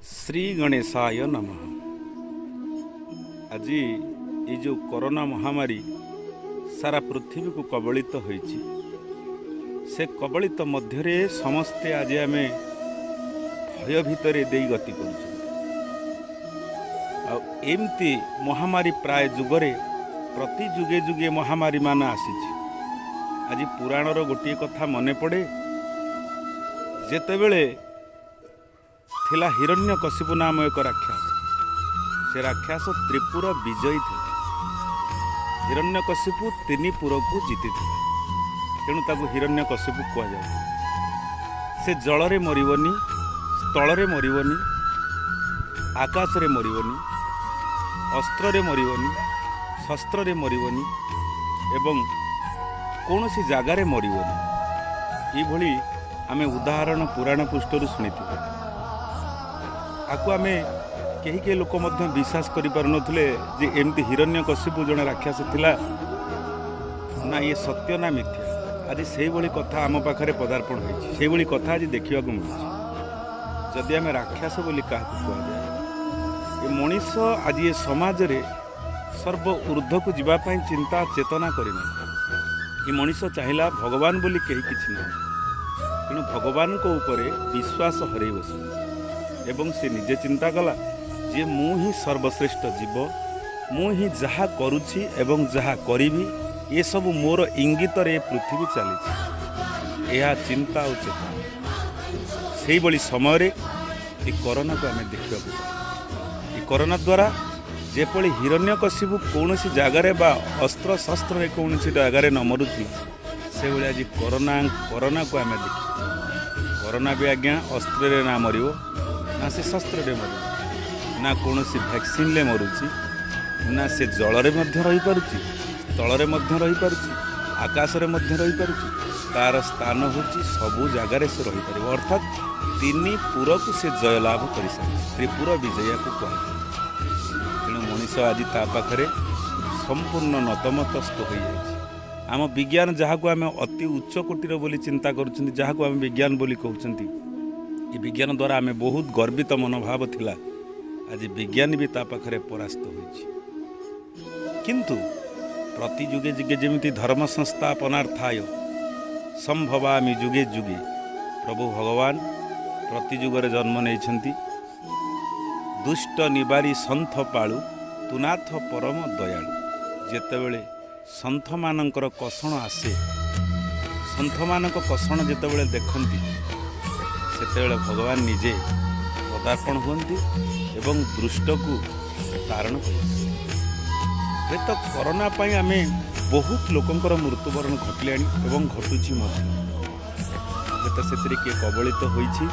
ଶ୍ରୀ ଗଣେଶାୟ ନମଃ। ଆଜି ଏଇ ଯେଉଁ କରୋନା ମହାମାରୀ ସାରା ପୃଥିବୀକୁ କବଳିତ ହୋଇଛି, ସେ କବଳିତ ମଧ୍ୟରେ ସମସ୍ତେ ଆଜି ଆମେ ଭୟ ଭିତରେ ଦେଇ ଗତି କରୁଛନ୍ତି। ଆଉ ଏମିତି ମହାମାରୀ ପ୍ରାୟ ଯୁଗରେ, ପ୍ରତି ଯୁଗେ ଯୁଗେ ମହାମାରୀମାନ ଆସିଛି। ଆଜି ପୁରାଣର ଗୋଟିଏ କଥା ମନେ ପଡ଼େ। ଯେତେବେଳେ ଥିଲା ହିରଣ୍ୟ କଶିପୁ ନାମ ଏକ ରାକ୍ଷସ, ସେ ରାକ୍ଷସ ତ୍ରିପୁର ବିଜୟୀ ଥିଲା। ହିରଣ୍ୟ କଶିପୁ ତିନି ପୁରକୁ ଜିତିଥିଲା, ତେଣୁ ତାକୁ ହିରଣ୍ୟ କଶିପୁ କୁହାଯାଉଥିଲା। ସେ ଜଳରେ ମରିବନି, ସ୍ଥଳରେ ମରିବନି, ଆକାଶରେ ମରିବନି, ଅସ୍ତ୍ରରେ ମରିବନି, ଶସ୍ତ୍ରରେ ମରିବନି ଏବଂ କୌଣସି ଜାଗାରେ ମରିବନି। ଏଇଭଳି ଆମେ ଉଦାହରଣ ପୁରାଣ ପୃଷ୍ଠରୁ ଶୁଣିଥିଲୁ। ଆକୁ ଆମେ କେହି କେହି ଲୋକ ମଧ୍ୟ ବିଶ୍ୱାସ କରିପାରୁନଥିଲେ ଯେ ଏମିତି ହିରଣ୍ୟ କଶିପୁ ଜଣେ ରାକ୍ଷସ ଥିଲା ନା, ଇଏ ସତ୍ୟ ନା ମିଥ୍ୟା। ଆଜି ସେଇଭଳି କଥା ଆମ ପାଖରେ ପଦାର୍ପଣ ହୋଇଛି, ସେଇଭଳି କଥା ଆଜି ଦେଖିବାକୁ ମିଳୁଛି। ଯଦି ଆମେ ରାକ୍ଷସ ବୋଲି କାହାକୁ କୁହାଯାଏ, ଏ ମଣିଷ ଆଜି ଏ ସମାଜରେ ସର୍ବ ଉର୍ଦ୍ଧ୍ୱକୁ ଯିବା ପାଇଁ ଚିନ୍ତା ଚେତନା କରିନାହିଁ। ଏ ମଣିଷ ଚାହିଁଲା ଭଗବାନ ବୋଲି କେହି କିଛି ନାହାନ୍ତି, ତେଣୁ ଭଗବାନଙ୍କ ଉପରେ ବିଶ୍ୱାସ ହରେଇ ବସିଲା ଏବଂ ସେ ନିଜେ ଚିନ୍ତା କଲା ଯେ ମୁଁ ହିଁ ସର୍ବଶ୍ରେଷ୍ଠ ଜୀବ, ମୁଁ ହିଁ ଯାହା କରୁଛି ଏବଂ ଯାହା କରିବି, ଏସବୁ ମୋର ଇଙ୍ଗିତରେ ଏ ପୃଥିବୀ ଚାଲିଛି। ଏହା ଚିନ୍ତା ଆଉ ଚେତନା। ସେଇଭଳି ସମୟରେ ଏ କରୋନାକୁ ଆମେ ଦେଖିବାକୁ ପାଉ। ଏ କରୋନା ଦ୍ୱାରା ଯେପରି ହିରଣ୍ୟକଶିପୁ କୌଣସି ଜାଗାରେ ବା ଅସ୍ତ୍ର ଶସ୍ତ୍ରରେ କୌଣସି ଜାଗାରେ ନ ମରୁଥିଲା, ସେଭଳି ଆଜି କରୋନାକୁ ଆମେ ଦେଖିବା। କରୋନା ବି ଆଜ୍ଞା ଅସ୍ତ୍ରରେ ନା ମରିବ, ନା ସେ ଶସ୍ତ୍ରରେ ମରିବ, ନା କୌଣସି ଭ୍ୟାକ୍ସିନରେ ମରୁଛି, ନା ସେ ଜଳରେ ମଧ୍ୟ ରହିପାରୁଛି, ସ୍ଥଳରେ ମଧ୍ୟ ରହିପାରୁଛି, ଆକାଶରେ ମଧ୍ୟ ରହିପାରୁଛି। ତାର ସ୍ଥାନ ହେଉଛି ସବୁ ଜାଗାରେ ସେ ରହିପାରିବ। ଅର୍ଥାତ୍ ତିନି ପୁରକୁ ସେ ଜୟଲାଭ କରିସାରିଛି। ତ୍ରିପୁର ବିଜୟାକୁ କୁହାଯାଏ। ତେଣୁ ମଣିଷ ଆଜି ତା ପାଖରେ ସମ୍ପୂର୍ଣ୍ଣ ନତମସ୍ତକ ହୋଇଯାଇଛି। ଆମ ବିଜ୍ଞାନ, ଯାହାକୁ ଆମେ ଅତି ଉଚ୍ଚ କୋଟିର ବୋଲି ଚିନ୍ତା କରୁଛନ୍ତି, ଯାହାକୁ ଆମେ ବିଜ୍ଞାନ ବୋଲି କହୁଛନ୍ତି, ଏ ବିଜ୍ଞାନ ଦ୍ୱାରା ଆମେ ବହୁତ ଗର୍ବିତ ମନୋଭାବ ଥିଲା, ଆଜି ବିଜ୍ଞାନ ବି ତା ପାଖରେ ପରାସ୍ତ ହୋଇଛି। କିନ୍ତୁ ପ୍ରତି ଯୁଗେ ଯୁଗେ ଯେମିତି ଧର୍ମ ସଂସ୍ଥାପନାର୍ଥାୟ ସମ୍ଭବାମି ଯୁଗେ ଯୁଗେ, ପ୍ରଭୁ ଭଗବାନ ପ୍ରତି ଯୁଗରେ ଜନ୍ମ ନେଇଛନ୍ତି। ଦୁଷ୍ଟ ନିବାରି ସନ୍ଥ ପାଳୁ, ତୁନାଥ ପରମ ଦୟାଳୁ। ଯେତେବେଳେ ସନ୍ଥମାନଙ୍କର କଷଣ ଆସେ, ସନ୍ଥମାନଙ୍କ କଷଣ ଯେତେବେଳେ ଦେଖନ୍ତି, ସେତେବେଳେ ଭଗବାନ ନିଜେ ପଦାର୍ପଣ ହୁଅନ୍ତି ଏବଂ ଦୁଷ୍ଟକୁ ତାରଣ କରିଥାନ୍ତି। ହୁଏତ କରୋନା ପାଇଁ ଆମେ ବହୁତ ଲୋକଙ୍କର ମୃତ୍ୟୁବରଣ ଘଟିଲାଣି ଏବଂ ଘଟୁଛି ମଧ୍ୟ। ହୁଏତ ସେଥିରେ କିଏ କବଳିତ ହୋଇଛି,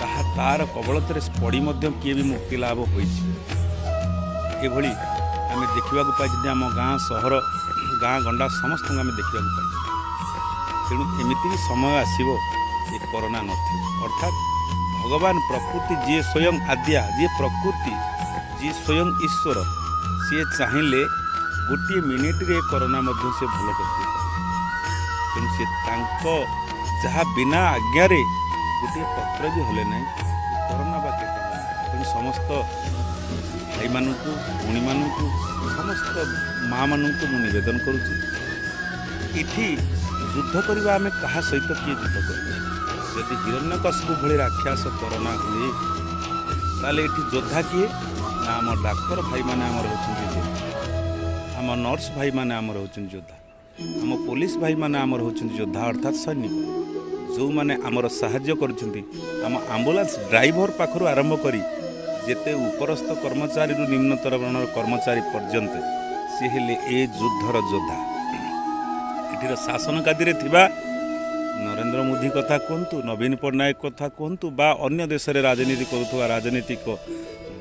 ତାହା ତାର କବଳତରେ ପଡ଼ି ମଧ୍ୟ କିଏ ବି ମୁକ୍ତି ଲାଭ ହୋଇଛି। ଏଭଳି ଆମେ ଦେଖିବାକୁ ପାଇଛନ୍ତି। ଆମ ଗାଁ, ସହର, ଗାଁ ଗଣ୍ଡା ସମସ୍ତଙ୍କୁ ଆମେ ଦେଖିବାକୁ ପାଇଛୁ। ତେଣୁ ଏମିତି ବି ସମୟ ଆସିବ ଏ କରୋନା ନଥିବ। ଅର୍ଥାତ୍ ଭଗବାନ ପ୍ରକୃତି, ଯିଏ ସ୍ୱୟଂ ଆଦ୍ୟା, ଯିଏ ପ୍ରକୃତି, ଯିଏ ସ୍ୱୟଂ ଈଶ୍ୱର, ସିଏ ଚାହିଁଲେ ଗୋଟିଏ ମିନିଟରେ ଏ କରୋନା ମଧ୍ୟ ସେ ଭଲ କରିଦେଇପାରିବେ। ତେଣୁ ସେ ତାଙ୍କ ଯାହା ବିନା ଆଜ୍ଞାରେ ଗୋଟିଏ ପତ୍ର ବି ହଲେ ନାହିଁ, ଏ କରୋନା ବା କେତେ ହଲେ। ତେଣୁ ସମସ୍ତ ଭାଇମାନଙ୍କୁ, ଭଉଣୀମାନଙ୍କୁ, ସମସ୍ତ ମାଆମାନଙ୍କୁ ମୁଁ ନିବେଦନ କରୁଛି, ଏଠି ଯୁଦ୍ଧ କରିବା ଆମେ କାହା ସହିତ? କିଏ ଯୁଦ୍ଧ କରୁଛି? ଯଦି ହିରଣ୍ୟକଶିପୁ ଭଳି ରାକ୍ଷସ କରୋନା ହୁଏ, ତାହେଲେ ଏଠି ଯୋଦ୍ଧା କିଏ? ନା ଆମ ଡାକ୍ତର ଭାଇମାନେ ଆମର ହେଉଛନ୍ତି ଯୋଦ୍ଧା, ଆମ ନର୍ସ ଭାଇମାନେ ଆମର ହେଉଛନ୍ତି ଯୋଦ୍ଧା, ଆମ ପୋଲିସ ଭାଇମାନେ ଆମର ହେଉଛନ୍ତି ଯୋଦ୍ଧା, ଅର୍ଥାତ୍ ସୈନିକ, ଯେଉଁମାନେ ଆମର ସାହାଯ୍ୟ କରୁଛନ୍ତି। ଆମ ଆମ୍ବୁଲାନ୍ସ ଡ୍ରାଇଭର ପାଖରୁ ଆରମ୍ଭ କରି ଯେତେ ଉପରସ୍ଥ କର୍ମଚାରୀରୁ ନିମ୍ନତର ବର୍ଣ୍ଣର କର୍ମଚାରୀ ପର୍ଯ୍ୟନ୍ତ, ସିଏ ହେଲେ ଏ ଯୁଦ୍ଧର ଯୋଦ୍ଧା। ଏଠିର ଶାସନ ଗାଦିରେ ଥିବା ନରେନ୍ଦ୍ର ମୋଦି କଥା କୁହନ୍ତୁ, ନବୀନ ପଟ୍ଟନାୟକ କଥା କୁହନ୍ତୁ ବା ଅନ୍ୟ ଦେଶରେ ରାଜନୀତି କରୁଥିବା ରାଜନୈତିକ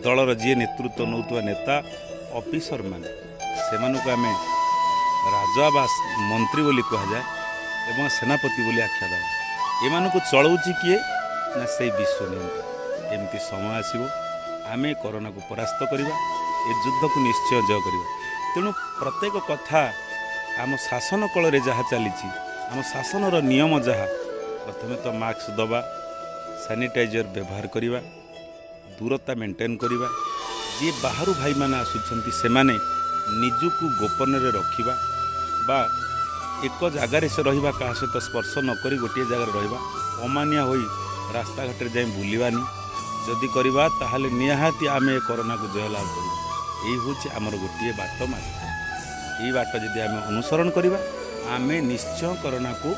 ଦଳର ଯିଏ ନେତୃତ୍ୱ ନେଉଥିବା ନେତା, ଅଫିସରମାନେ, ସେମାନଙ୍କୁ ଆମେ ରାଜା ବା ମନ୍ତ୍ରୀ ବୋଲି କୁହାଯାଏ ଏବଂ ସେନାପତି ବୋଲି ଆଖ୍ୟା ଦେବା। ଏମାନଙ୍କୁ ଚଳାଉଛି କିଏ? ନା ସେଇ ବିଶ୍ୱ ନିୟନ୍ତା। ଏମିତି ସମୟ ଆସିବ, ଆମେ କରୋନାକୁ ପରାସ୍ତ କରିବା, ଏ ଯୁଦ୍ଧକୁ ନିଶ୍ଚୟ ଜୟ କରିବା। ତେଣୁ ପ୍ରତ୍ୟେକ କଥା ଆମ ଶାସନ କଳରେ ଯାହା ଚାଲିଛି, ଆମ ଶାସନର ନିୟମ ଯାହା, ପ୍ରଥମେ ତ ମାସ୍କ ଦେବା, ସାନିଟାଇଜର ବ୍ୟବହାର କରିବା, ଦୂରତା ମେଣ୍ଟେନ୍ କରିବା। ଯିଏ ବାହାରୁ ଭାଇମାନେ ଆସୁଛନ୍ତି, ସେମାନେ ନିଜକୁ ଗୋପନରେ ରଖିବା ବା ଏକ ଜାଗାରେ ସେ ରହିବା, କାହା ସହିତ ସ୍ପର୍ଶ ନ କରି ଗୋଟିଏ ଜାଗାରେ ରହିବା। ଅମାନିଆ ହୋଇ ରାସ୍ତାଘାଟରେ ଯାଇ ବୁଲିବାନି। ଯଦି କରିବା, ତାହେଲେ ନିହାତି ଆମେ ଏ କରୋନାକୁ ଜୟଲାଭ କରିବା। ଏଇ ହେଉଛି ଆମର ଗୋଟିଏ ବାଟ ମାତ୍ର। ଏଇ ବାଟ ଯଦି ଆମେ ଅନୁସରଣ କରିବା, ଆମେ ନିଶ୍ଚୟ କରୋନାକୁ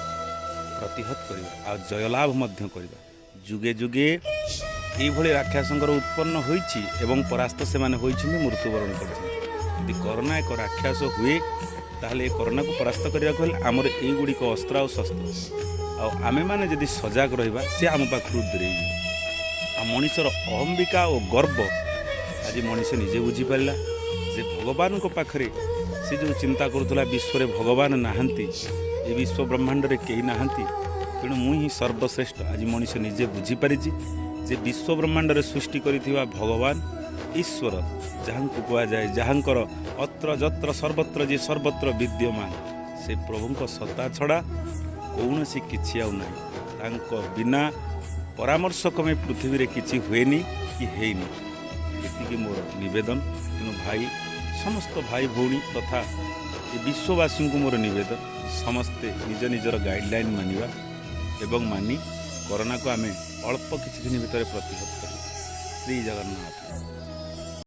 ପ୍ରତିହତ କରିବା ଆଉ ଜୟଲାଭ ମଧ୍ୟ କରିବା। ଯୁଗେ ଯୁଗେ ଏଇଭଳି ରାକ୍ଷସଙ୍କର ଉତ୍ପନ୍ନ ହୋଇଛି ଏବଂ ପରାସ୍ତ ସେମାନେ ହୋଇଛନ୍ତି, ମୃତ୍ୟୁବରଣ କରିଛନ୍ତି। ଯଦି କରୋନା ଏକ ରାକ୍ଷସ ହୁଏ, ତାହେଲେ ଏ କରୋନାକୁ ପରାସ୍ତ କରିବାକୁ ହେଲେ ଆମର ଏଇଗୁଡ଼ିକ ଅସ୍ତ୍ର ଆଉ ଶସ୍ତ୍ର, ଆଉ ଆମେମାନେ ଯଦି ସଜାଗ ରହିବା, ସେ ଆମ ପାଖରୁ ଦୂରେଇ ଯିବ। ଆଉ ମଣିଷର ଅହମ୍ବିକା ଓ ଗର୍ବ, ଆଜି ମଣିଷ ନିଜେ ବୁଝିପାରିଲା ଯେ ଭଗବାନଙ୍କ ପାଖରେ ସେ ଯେଉଁ ଚିନ୍ତା କରୁଥିଲା ବିଶ୍ୱରେ ଭଗବାନ ନାହାନ୍ତି, ଏ ବିଶ୍ୱ ବ୍ରହ୍ମାଣ୍ଡରେ କେହି ନାହାନ୍ତି, ତେଣୁ ମୁଁ ହିଁ ସର୍ବଶ୍ରେଷ୍ଠ, ଆଜି ମଣିଷ ନିଜେ ବୁଝିପାରିଛି ଯେ ବିଶ୍ୱ ବ୍ରହ୍ମାଣ୍ଡରେ ସୃଷ୍ଟି କରିଥିବା ଭଗବାନ ଈଶ୍ୱର ଯାହାଙ୍କୁ କୁହାଯାଏ, ଯାହାଙ୍କର ଅତ୍ର ଯତ୍ର ସର୍ବତ୍ର, ଯିଏ ସର୍ବତ୍ର ବିଦ୍ୟମାନ, ସେ ପ୍ରଭୁଙ୍କ ସତ୍ତା ଛଡ଼ା କୌଣସି କିଛି ଆଉ ନାହିଁ। ତାଙ୍କ ବିନା ପରାମର୍ଶ କ୍ରମେ ପୃଥିବୀରେ କିଛି ହୁଏନି କି ହେଇନି। ଏତିକି ମୋର ନିବେଦନ। ତେଣୁ ଭାଇ, ସମସ୍ତ ଭାଇ ଭଉଣୀ ତଥା ଏ ବିଶ୍ୱବାସୀଙ୍କୁ ମୋର ନିବେଦନ, ସମସ୍ତେ ନିଜ ନିଜର ଗାଇଡ଼ଲାଇନ୍ ମାନିବା ଏବଂ ମାନି କରୋନାକୁ ଆମେ ଅଳ୍ପ କିଛି ଦିନ ଭିତରେ ପ୍ରତିହତ କରିବା। ଶ୍ରୀ ଜଗନ୍ନାଥ।